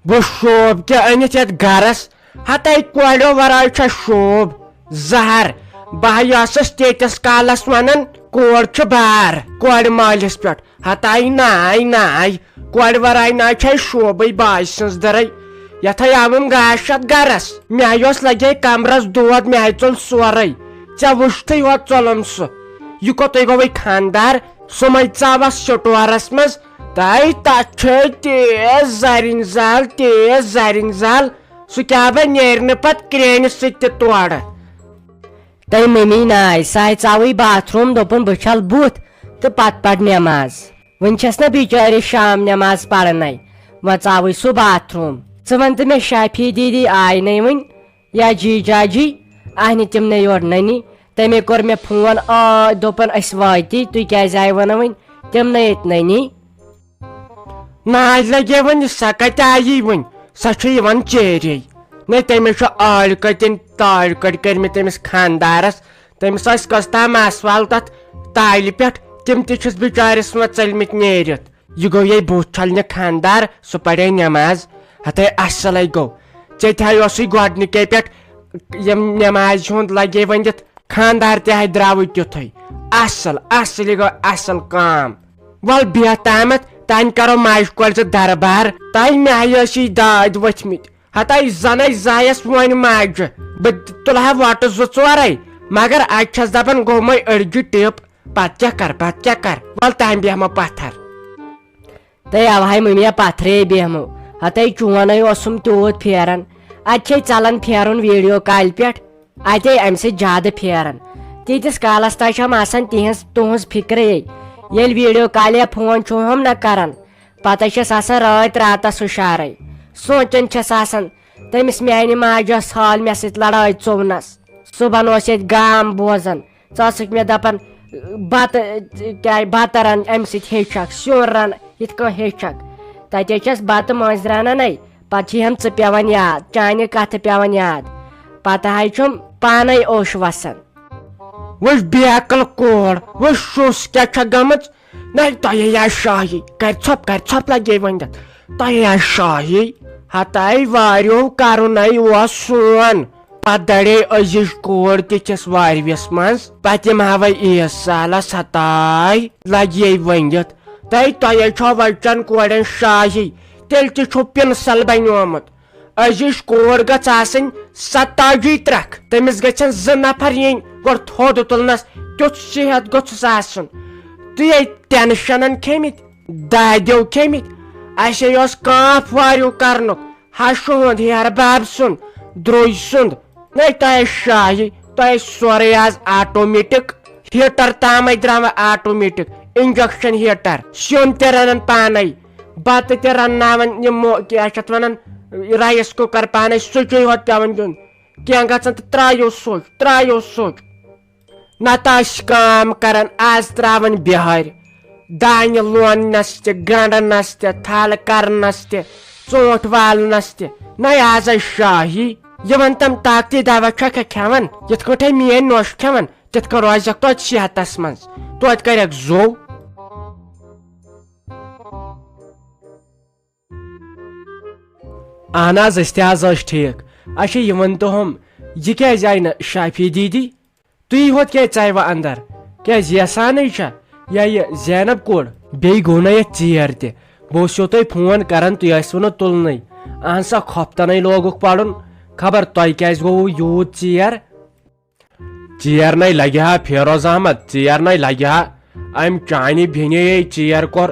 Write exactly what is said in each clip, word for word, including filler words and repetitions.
بہٕ شوب کیٛاہ أنِتھ یتھ گرس؟ ہتے کورٮ۪و ورٲے چھا شوب؟ زہر۔ بہٕ ہا ٲسٕس تیٖتِس کالس ونان، کورِ چھُ بار، کورِ مٲلِس پٮ۪ٹھ۔ ہتاے ناے ناے، کورِ ورٲے ناے چھے شوبٕے باجہِ سٕنٛز دٕرٕے۔ یتھے آوُم گاش اتھ گرس، مےٚ یوس لگے کمرس دود، مےٚ ژوٚل سورُے۔ ژےٚ وُچھتھٕے ہوت ژوٚلُم سُہ۔ یہِ کوٚتُے گوٚوٕے خاندار؟ سُمے ژاوس سٹورس منٛز۔ تاے تتھ چھے تیز زرِنۍ زل، تیز زرِنۍ زل۔ سُہ کیٛاہ بہ نیرِ نہٕ پتہٕ کرٛینہِ سۭتۍ تہِ تورٕ۔ تٔمۍ مٔمی ناے ساے ژاوٕے باتھ روٗم، دوٚپُن، "بہٕ چھَل بُتھ تہٕ پتہٕ پَرٕ نٮ۪ماز۔ وٕنہِ چھَس نہ بِچٲرِس شام نٮ۪ماز پَرنَے۔" وۄنۍ ژاوٕے سُہ باتھ روٗم۔ ژٕ وَن تہٕ مےٚ، شافی دیٖدی آے نَے وٕنہِ یا جی جاجی؟ اَہنہِ تِم نَے یورٕ نَنی۔ تٔمۍ کوٚر مےٚ فون، آ، دوٚپُن، "أسۍ واتی، تُہۍ کیٛازِ آیوٕ نہٕ وٕنہِ؟" تِم نَے ییٚتہِ نَنی۔ ناز لگے وۄنۍ، سۄ کتہِ آیی وۄنۍ؟ سۄ چھِ یِوان چیرے۔ نے، تٔمِس چھُ آلۍ کتٮ۪ن تالۍ کٔٹۍ کٔرمٕتۍ تٔمِس خاندارس۔ تٔمِس ٲسۍ کٔژ تام آسہٕ وال تتھ تالہِ پٮ۪ٹھ، تِم تہِ چھِس بِچارِس وۄنۍ ژٔلمٕتۍ نیٖرِتھ۔ یہِ گوٚو یے بُتھ چھلنہِ خاندار، سُہ پرے نٮ۪ماز۔ ہتے اصلے گوٚو، ژےٚ تہِ ہا اوسُے گۄڈنِکے پٮ۪ٹھ یِم نٮ۪مازِ ہُنٛد لگے ؤنِتھ۔ خاندار تہِ ہا درٛاوٕے تیُتھُے۔ اصل، اصل، یہِ گوٚو اصل کٲم۔ ول بیٚہہ تامتھ، تانۍ کرو ماجہِ کورِ زٕ دربار۔ تانۍ مےٚ ہیٲسی دادۍ ؤتھمٕتۍ۔ ہتاے زنے زایس وۄنۍ ماجہِ۔ بہٕ تُلہٕ ہا وۄٹہٕ زٕ ژورے، مگر اتہِ چھس دپان گوٚمے أڑجہِ ٹِپ۔ پتہٕ کیٛاہ کر، پتہٕ کیٛاہ کر؟ ول تانۍ بیٚہمو پتھر۔ تہٕ اوہے مٔمیا پتھرے بیہمو۔ ہتے چونے اوسُم تیوٗت پھیران۔ اتہِ چھے ژلان پھیرُن ویڈیو کالہِ پٮ۪ٹھ۔ اتے امہِ سۭتۍ زیادٕ پھیران۔ تیٖتِس کالس تام چھم آسان تِہنٛز، تُہنٛز فکرے۔ ییٚلہِ ویڈیو کالہِ یا فون چھُ ہم نہ کران، پتہٕ چھس آسان رٲتۍ راتس ہُشارے۔ سونچان چھس آسان، تٔمِس میانہِ ماجہِ ٲس حال مےٚ سۭتۍ لڑٲے ژوٚونس۔ صبحن اوس ییٚتہِ گام بوزان۔ ژٕ ٲسٕکھ مےٚ دَپان، بَتہٕ، کیٛاہ، بَتہٕ رَن، اَمہِ سۭتۍ ہیٚچھَکھ، سیُن رَن، یِتھ کٔنۍ ہیٚچھَکھ۔ تَتہِ حظ چھَس بَتہٕ مٔنٛزۍ رَنان، پَتہٕ چھِ یِم ژٕ پٮ۪وان یاد، چانہِ کَتھٕ پٮ۪وان یاد۔ پَتہٕ حظ چھُم پانَے اوٚش وَسان۔ وٕچھ بے عقل کور، وٕچھ سُس کیٛاہ چھےٚ گٔمٕژ۔ نَے تۄہے آسہِ شاہی، کَرِ ژھۄپ، کَرِ ژھۄپ لَگے وۄنۍ تَتھ۔ تۄہے آسہِ شاہی، ہَتاے واریو کَرُن ہے اوس سون۔ پتہٕ دڑے أزِچ کوٗر تہِ چھس واروِس منٛز۔ پتہٕ یِم ہاوے عیٖد سالس ہتاے لگہِ ؤنِتھ۔ تۄہہِ، تۄہہِ چھو وۄنۍ چٮ۪ن کورٮ۪ن شاہی، تیٚلہِ تہِ چھُو پِنسل بنیومُت۔ أزِچ کوٗر گٔژھ آسٕنۍ ستتٲجی ترکھ، تٔمِس گژھن زٕ نفر یِنۍ گۄڈٕ تھوٚد تُلنس۔ کیُتھ صحت گوٚژھُس آسُن؟ تُہۍ ہے ٹینشنن کھیٚمٕتۍ، دادیو کھیٚمٕتۍ۔ اسے اوس کانٛہہ واریو کرنُک۔ ہشہِ ہُنٛد، ہیہر بب سُنٛد، درٛوج سُنٛد۔ نَے تۄہہِ شاہی، تۄہہِ سورُے آز آٹومیٹک۔ ہیٹر تامے درٛاو آٹومیٹک، انجکشن ہیٹر۔ سیُن تہِ رنان پانے، بتہٕ تہِ رنناوان، یِم مو-، کیٛاہ چھِ اتھ ونان، رایس کُکر پانے، سُچُے ہوت پٮ۪وان دیُن۔ کینٛہہ گژھان تہٕ ترٛایو سُچ، ترٛایو سُچ۔ نتہٕ ٲسۍ کٲم کران، آز ترٛاوان بِہٲرۍ۔ دانہِ لوننس تہِ، گنڈنس تہِ، تھل کرنس تہِ، ژوٗنٛٹھۍ والنس تہِ۔ نَے آز ٲسۍ شاہی۔ یہِ وَن تم، طاقتی دوا چھکھا کھٮ۪وان؟ یِتھ کٲٹھۍ میٲنۍ نوٚش کھٮ۪وان، تِتھ کٔنۍ روزکھ توتہِ صحتس منٛز، توتہِ کرکھ زو۔ اہن حظ، أسۍ تہِ حظ ٲسۍ ٹھیٖک۔ اچھا، یہِ ؤنۍ تو ہُم، یہِ کیٛازِ آیہِ نہٕ شافی دیٖدی؟ تُہۍ ہوت کیٛازِ ژایوٕ اندر؟ کیٛازِ یژھانٕے چھا یا یہِ زینب کوٚر؟ بیٚیہِ گوٚو نہ یتھ ژیر تہِ۔ بہٕ اوسو تۄہہِ فون کران، تُہۍ ٲسوٕ نہٕ تُلنٕے۔ اہن سا، خۄفتنے لوگُکھ پرُن۔ خبر تۄہہِ کیٛازِ گوٚوٕ یوٗت ژیر؟ ژیر نے لگہِ ہا فیروز احمد، ژیر نے لگہِ ہا۔ أمۍ چانہِ بیٚنہِ یے ژیر کوٚر۔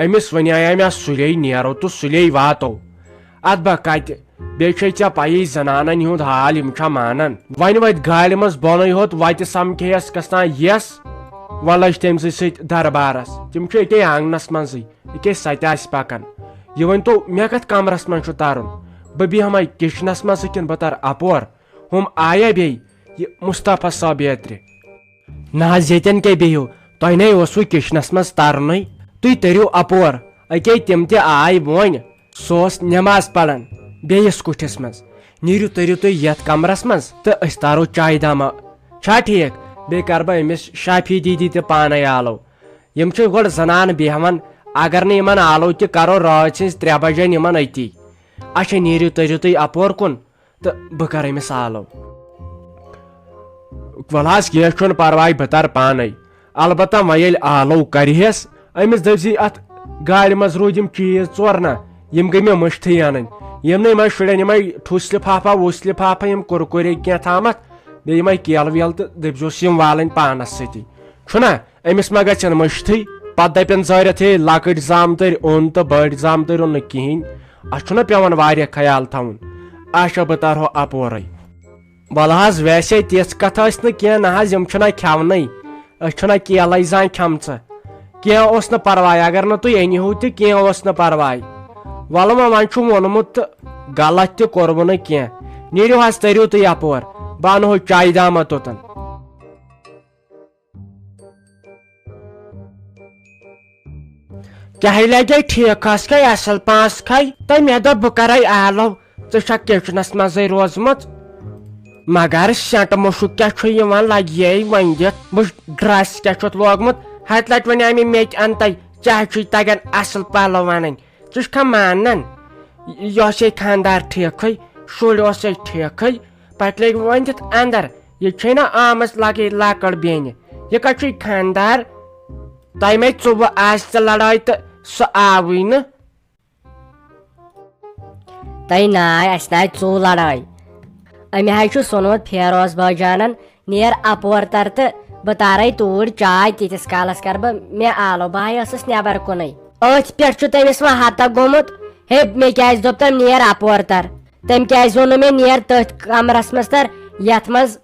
أمِس وَنیٛاے مےٚ سُلے نیرو تہٕ سُلے واتو۔ اتھ با کتہِ؟ بیٚیہِ چھے ژےٚ پَیی زنانن ہُنٛد حال، یِم چھا مانان؟ وۄنۍ وٲتۍ گاڑِ منٛز بۄنٕے ہوت، وتہِ سمکھے یس کس تام یس۔ وۄنۍ لٔج تٔمۍ سٕے سۭتۍ دربارس۔ تِم چھِ أتے آنگنس منٛزٕے، أکے سۄ تہِ آسہِ پکان۔ یہِ ؤنۍ تو، مےٚ کتھ کمرس منٛز چھُ ترُن؟ بہٕ بیٚہمے کچنس منٛز کِنہٕ بہٕ ترٕ اپور؟ ہُم آیا بیٚیہِ یہِ مصطفیٰ صٲب یترِ؟ نہ حظ، ییٚتٮ۪ن کیٛاہ بِہِو؟ تۄہہِ نے اوسوٕ کچنس منٛز ترنُے۔ تُہۍ تٔرِو اپور۔ أکے تِم تہِ آے وۄنۍ۔ سُہ اوس نٮ۪ماز پران بیٚیِس کُٹھِس منٛز۔ نیٖرِو، تٔرِو تُہۍ یتھ کمرس منٛز تہٕ أسۍ تارو چایہِ دامہ۔ چھا ٹھیٖک؟ بیٚیہِ کرٕ بہٕ أمِس شافی دیٖدی تہِ پانے آلو۔ یِم چھِ گۄڈٕ زنانہٕ بیٚہوان، اگر نہٕ یِمن آلو تہِ کرو، رٲژ ہٕنٛزِ ترٛےٚ بجن یِمن أتی۔ اچھا، نیٖرِو، تٔرِو تُہۍ اَپور کُن تہٕ بہٕ کَرٕ أمِس آلو۔ وَلہٕ حظ، کینٛہہ چھُنہٕ پَرواے، بہٕ تَرٕ پانَے۔ البتہ وۄنۍ ییٚلہِ آلو کَرِہَس، أمِس دٔپۍ زِ اَتھ گاڑِ منٛز روٗدۍ یِم چیٖز ژور نہ، یِم گٔے مےٚ مٔشتھٕے اَنٕنۍ۔ یِم نہٕ یِمَے شُرٮ۪ن یِمَے ٹھوٗسۍ لِفافہ وُسۍ لِفافہ، یِم کُرکُرے کینٛہہ تھامَتھ، بیٚیہِ یِمَے کیلہٕ ویلہٕ، تہٕ دٔپۍزِہوس یِم والٕنۍ پانَس سۭتی۔ چھُنہ؟ أمِس ما گژھن مٔشتھٕے؟ پتہٕ دپن زٲرِتھ، ہے، لۄکٕٹۍ زامتٕرۍ اوٚن تہٕ بٔڑۍ زامتٕرۍ اوٚن نہٕ کِہینۍ۔ اتھ چھُنہ پٮ۪وان واریاہ خیال تھاوُن۔ اچھا، بہٕ ترہو اپورے۔ ولہٕ حظ، ویسے تِژھ کتھ ٲس نہٕ کینٛہہ، نہ حظ، یِم چھِنہ کھٮ۪ونٕے۔ أسۍ چھِنہ کیلے زانٛہہ کھٮ۪مژٕ۔ کینٛہہ اوس نہٕ پرواے، اگر نہٕ تُہۍ أنِہو تہِ، کینٛہہ اوس نہٕ پرواے۔ ولہٕ وۄنۍ، وۄنۍ چھُ ووٚنمُت تہٕ غلط تہِ کوٚروٕ نہٕ کینٛہہ۔ نیٖرِو حظ، تٔرِو تُہۍ یپور، بہٕ انہو چایہِ دامہ توٚتن۔ کیٛاہ لگے ٹھیکس کھے اصل پانس کھے؟ تہٕ مےٚ دوٚپ بہٕ کرے آلو، ژٕ چھکھ کچنس منٛزے روزمٕژ۔ مگر سینٹ مُشُک کیٛاہ چھُ یِوان لگے وۄنۍ دِتھ؟ وٕچھ ڈرس کیٛاہ چھُتھ لوگمُت۔ ہتہِ لٹہِ ونے مےٚ، مےٚ تہِ ان تہٕ، ژےٚ چھُے تگان اصل پلو انٕنۍ، ژٕ چھکھا مانان؟ یہِ اوسے خاندار ٹھیکھٕے، شُرۍ اوسے ٹھیکھٕے، پتہٕ لٔگۍ ؤنۍ دِتھ اندر۔ یہِ چھے نہ آمٕژ لگے لۄکٕٹ بیٚنہِ، یہِ کتہِ چھُے خاندار؟ تۄہہِ مے ژوٚوُہ آسہِ تہٕ لڑٲے تہٕ سُہ آوٕے نہٕ۔ تۄہہِ ناے، اسہِ ناے ژوٚو لڑٲے۔ أمۍ حظ چھُ سوٚنمُت فیروز بٲجانن، نیر اپور تر تہٕ بہٕ تارے توٗرۍ چاے، تیٖتِس کالس کرٕ بہٕ مےٚ آلو، بہٕ ہاے ٲسٕس نٮ۪بر کُنٕے۔ أتھۍ پٮ۪ٹھ چھُ تٔمِس وۄنۍ ہتہ گوٚمُت، ہے، مےٚ کیازِ دوٚپ تٔمۍ نیر اپور تر؟ تٔمۍ کیازِ ووٚن نہٕ مےٚ نیر تٔتھۍ کمرس منٛز تر، یتھ منٛز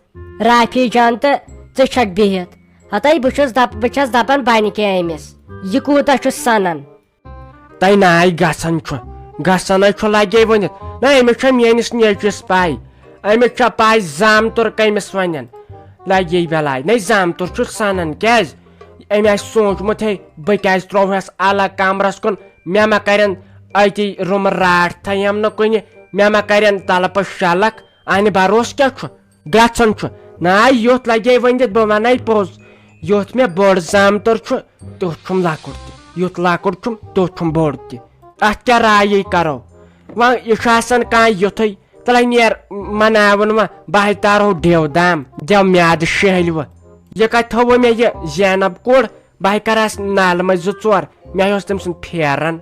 رافی جان تہٕ ژٕ چھکھ بِہِتھ؟ ہتے بہٕ چھُس دپ-، بہٕ چھس دپان بنہِ کیٛاہ أمِس، یہِ کوٗتاہ چھُ سنان؟ تۄہہِ ناے گژھان چھُ، گژھان ہے چھُ لگے ؤنِتھ۔ نہ، أمِس چھےٚ میٲنِس نیٚچوِس پاے، أمِس چھےٚ پاے زامتُر کٔمِس ونن۔ لگے بلاے، نہ زامتُر چھُ سنان، کیازِ؟ أمۍ آسہِ سوٗنٛچمُت، ہے، بہٕ کیازِ ترٛووہس الگ کمرس کُن؟ مےٚ ما کرن أتی روٗمہٕ راٹھ تھایم نہٕ کُنہِ، مےٚ ما کرن تلہٕ پتہٕ شلکھ؟ انہِ بروسہٕ کیٛاہ چھُ؟ گژھان چھُ۔ ناے، یُتھ لگے ؤنِتھ، بہٕ ونے پوٚز، یُتھ مےٚ بوٚڑ زامتُر چھُ، تیُتھ چھُم لۄکُٹ تہِ، یُتھ لۄکُٹ چھُم، تیُتھ چھُم بوٚڑ تہِ۔ اتھ کیٛاہ رایے کرو؟ وۄنۍ یہِ چھُ آسان کانٛہہ یُتھُے، تلے نیر، مناوُن وۄنۍ، بہٕ ہے تارہو ڈیو دام، دٮ۪و میادٕ شہلوٕ۔ یہِ کتہِ تھوٚو مےٚ یہِ زینب کوٚر؟ بہٕ ہے کرہس نالہِ منٛز زٕ ژور، مےٚ ہے اوس تٔمۍ سُنٛد پھیران۔